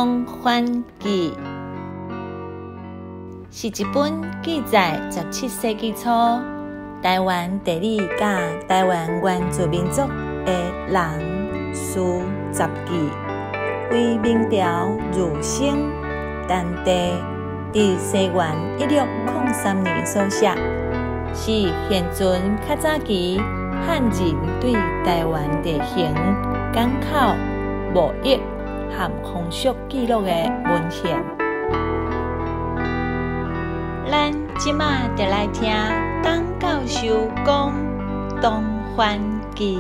东番记》是一本记载17世纪初台湾地理佮台湾原住民族的人事杂记，为明朝儒生陈第佇西元1603年所寫，是現存較早期漢人對台灣地形、港口、貿易和風俗記錄的文獻。咱這馬就來聽董教授講《東番記》。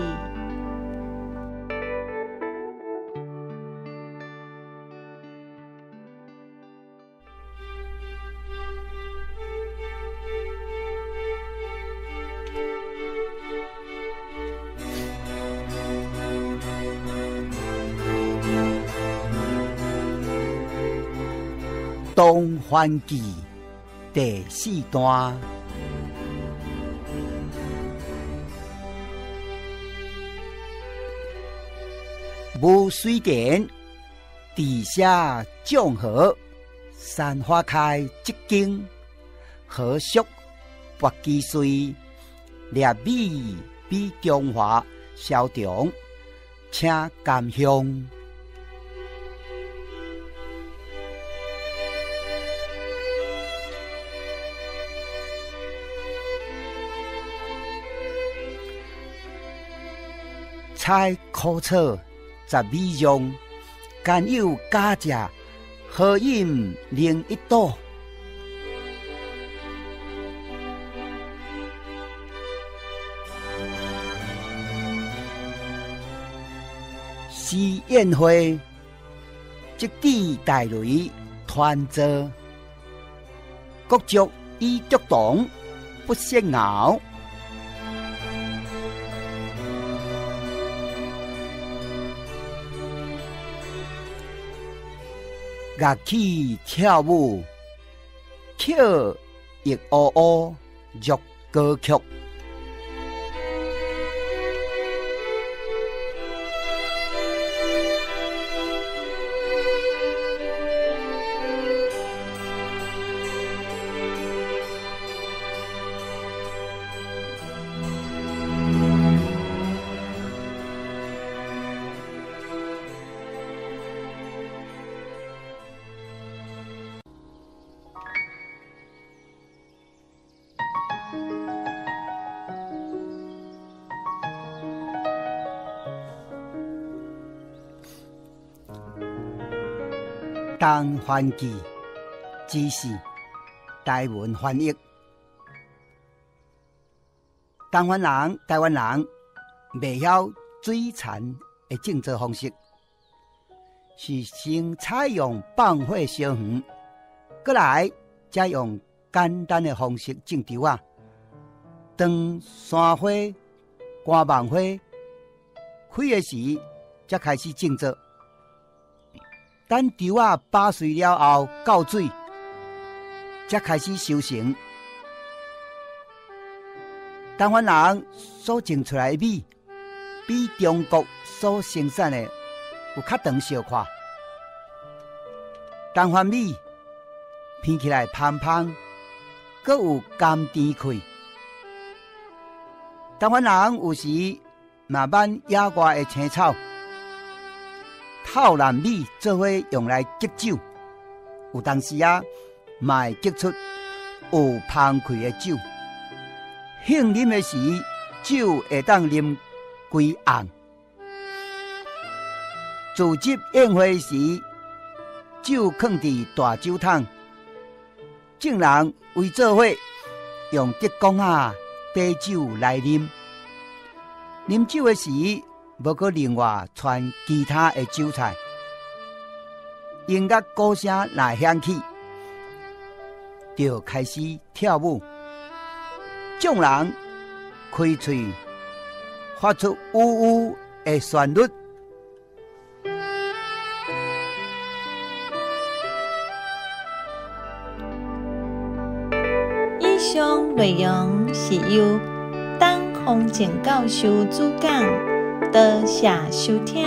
《东番记》第四段，无水田，地下江河，山花开浙江，河属拔基穗，猎米比中华萧长，请甘香。采苦草十米样，甘有加食，好饮零一斗。施宴会，即地大雷团坐，国足以足党不惜熬。乐器跳舞，曲亦乌乌若歌曲。《东番记》只是台文翻译。东番人、台湾人袂晓水田的种植方式，是先采用放火烧园，过來才用簡單的方式種稻仔。當山花、肝木花開的時，才開始種植。等稻仔拔穗了後，到水，才開始收成。台灣人所種出來的米，比中國所生產的有較長小可。台灣米闻起來芳芳，閣有甘甜氣。台灣人有時嘛挽野外的青草。透爛米做伙用來結酒，有當時啊，嘛會結出有芳氣的酒。興啉的時，酒會當啉幾甕。組織宴會時，酒囥佇大酒桶，眾人圍做伙用竹缸仔底酒來啉。啉酒的時，無閣另外傳其他的酒菜，音樂鼓聲若響起，就開始跳舞。眾人開喙發出嗚嗚的旋律。以上內容是由董宏正教授主講。多謝收聽。